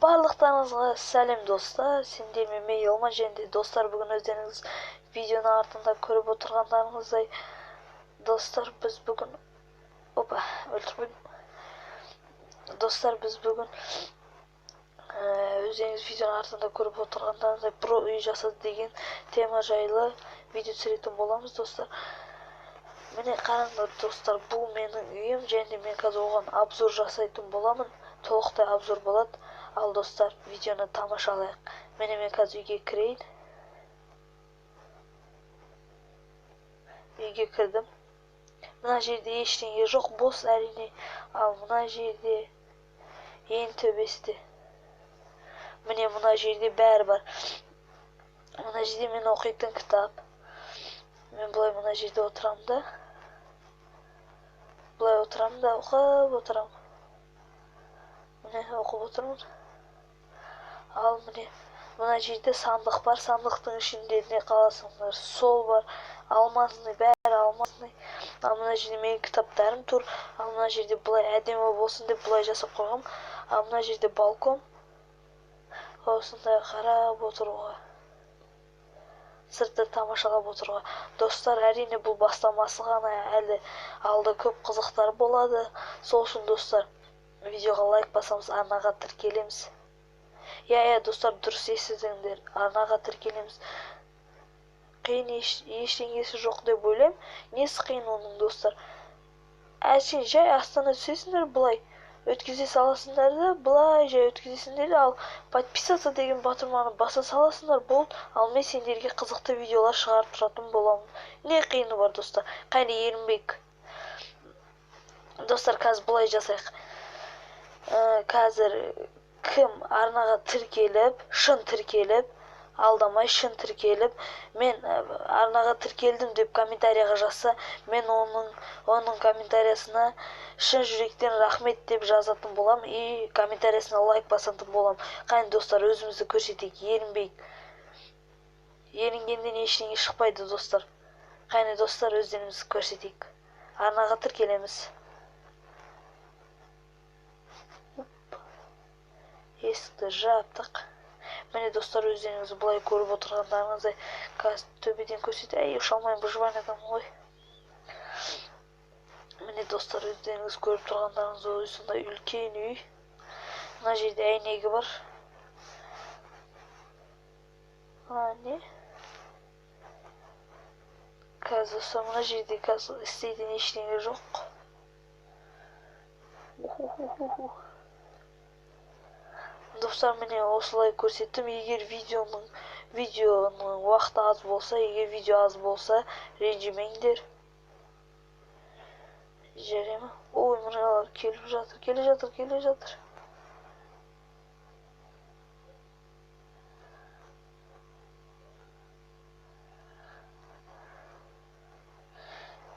Барлықтарыңызға сәлем достар, сендермен мен Елма және достар, бүгін өздеріңіз видеоның артында көріп отырғандарыңыздай достар, біз бүгін опа, өлтіріп қойдым. Достар, біз бүгін өздеріңіз видеоның артында көріп отырғандарыңыздай про үй жасады деген тема жайлы видео түсіретін боламыз достар. Міне қараңдар достар, бұл менің үйім және мен қазір оған обзор жасайтын боламын. Толықтай обзор болады. Ал достар, видеоны тамашалайық. Міне мен қазір үйге кірейін. Үйге кірдім. Мына жерде ештеңе жоқ, бос әрине. Ал мына жерде ең төбесінде. Міне мына жерде бәрі бар. Мына жерде мен оқитын кітап. Мен былай мына жерде отырамын да. Былай отырамын да, оқып отырамын. Міне оқып отырмын. Ал міне мына жерде сандық бар. Сандықтың ішінде не қаласыңдар, сол бар. Алмазный, бәрі алмазный. Ал мына жерде менің кітаптарым тұр. Ал мына жерде былай әдемі болсын деп былай жасап қойғам. Ал мына жерде балкон. Осындай қарап отыруға, сыртты тамашалап отыруға. Достар, әрине бұл бастамасы ғана, әлі алда көп қызықтар болады. Сол үшін достар, видеоға лайк басамыз, арнаға тіркелеміз. Иә, достар, дұрыс естідіңдер, арнаға тіркелеміз. Қиын ештеңесі жоқ деп ойлаймын. Несі қиын оның, достар? Әшейін жай астана түсесіңдер, былай өткізе саласыңдар да, былай жай өткізесіңдер, ал подписаться деген батырманы баса саласыңдар, болды. Ал мен сендерге қызықты видеолар шығарып тұратын боламын. Не қиыны бар, достар? Қайда ерінбейік. Достар, қазір былай жасайық. Қазір кім арнаға тіркеліп, шын тіркеліп, алдамай шын тіркеліп, мен арнаға тіркелдім деп комментарияға жазса, мен оның комментариясына шын жүректен рахмет деп жазатын болам и комментариясына лайк басатын болам. Қайын достар, өзімізді көрсетейік, ерінбейік. Ерінгеннен ештеңе шықпайды, достар. Қайын достар, өздерімізді көрсетейік. Арнаға тіркелеміз. Есікті жаптық. Міне достар, өздеріңіз былай көріп отырғандарыңыздай қазір төбеден көрсете. Әй, ұша алмаймын, выживание адаммын ғой. Міне достар, өздеріңіз көріп тұрғандарыңыздай осындай үлкен үй. Мына жерде әйнегі бар. Не? Қазір достар, мына жерде қазір істейтін ештеңе жоқ. Уху-ху-ху-ху. Достар, міне осылай көрсеттім. Егер видеоның уақыты аз болса, егер видео аз болса, ренжімеңдер. Жарай ма? Ой, мыналар келіп жатыр, келе жатыр, келе жатыр.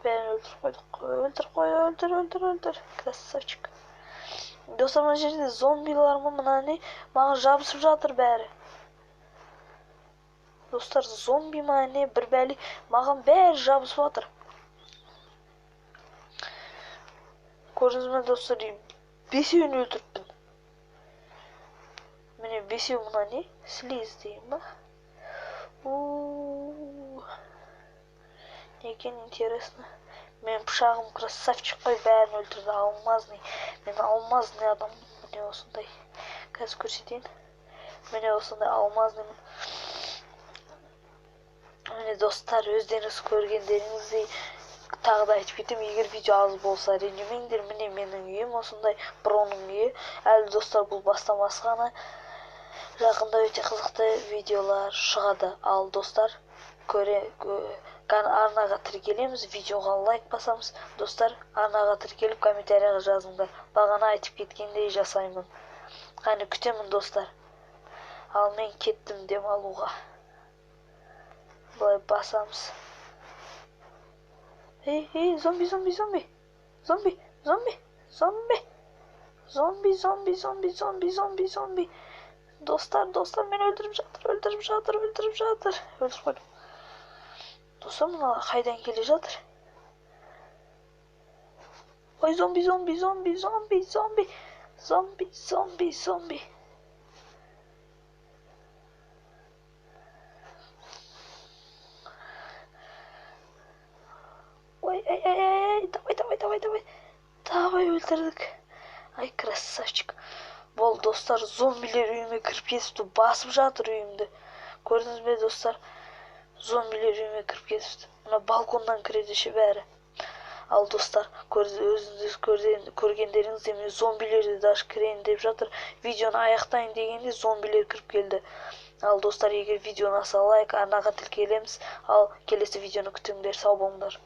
Бәрін өлтіріп қойдық. Өлтіріп қой, өлтір, өлтір, өлтір. Красавчик. Достар, мына жерде зомбилар ма, мына не? Маған жабысып жатыр бәрі. Достар, зомби ма не, бір бәле, маған бәрі жабысып жатыр. Көрдіңіз бе, достар, бесеуін өлтіріппін. Міне бесеу, мына не? Слиз деймін ба? У-у-у. Не екен, интересно. Мен пышағым красавчик қой, бәрін өлтірді, алмазный. Мен алмазный адаммын, міне осындай. Қазір көрсетейін. Міне осындай алмазныймын. Міне достар, өздеріңіз көргендеріңіздей тағы да айтып кетемін, егер видео аз болса ренжімеңдер. Міне менің үйім осындай, броның үйі. Әлі достар, бұл бастамасы ғана. Жақында өте қызықты видеолар шығады. Ал достар, арнаға тіркелеміз, видеоға лайк басамыз. Достар, арнаға тіркеліп комментарияға жазыңдар. Бағана айтып кеткендей жасаймын. Қане күтемін, достар. Ал мен кеттім демалуға. Былай басамыз. Ей, ей, зомби, зомби, зомби. Зомби, зомби, зомби. Зомби, зомби, зомби, зомби, зомби, зомби. Достар, достар, мені өлтіріп жатыр, өлтіріп жатыр, өлтіріп жатыр. Өлтіріп қойдым. Достар, мына қайдан келе жатыр? Ой, зомби, зомби, зомби, зомби, зомби, зомби, зомби, зомби. Ай, ай, ай, ай, давай, давай, давай, давай, давай, өлтірдік. Ай, красавчик. Болды, достар, зомбилер үйіме кіріп кетіпті, басып жатыр үйімді. Көрдіңіз бе, достар? Зомбилер үйіме кіріп кетіпті. Мына балконнан кіреді ше бәрі. Ал, достар, өзіңіз көргендеріңіздей, міне, зомбилер де даже кірейін деп жатыр. Видеоны аяқтайын дегенде зомбилер кіріп келді. Ал, достар, егер видео ұнаса, лайк, арнаға тіркелеміз. Ал келесі видеоны күтіңдер, сау болыңдар.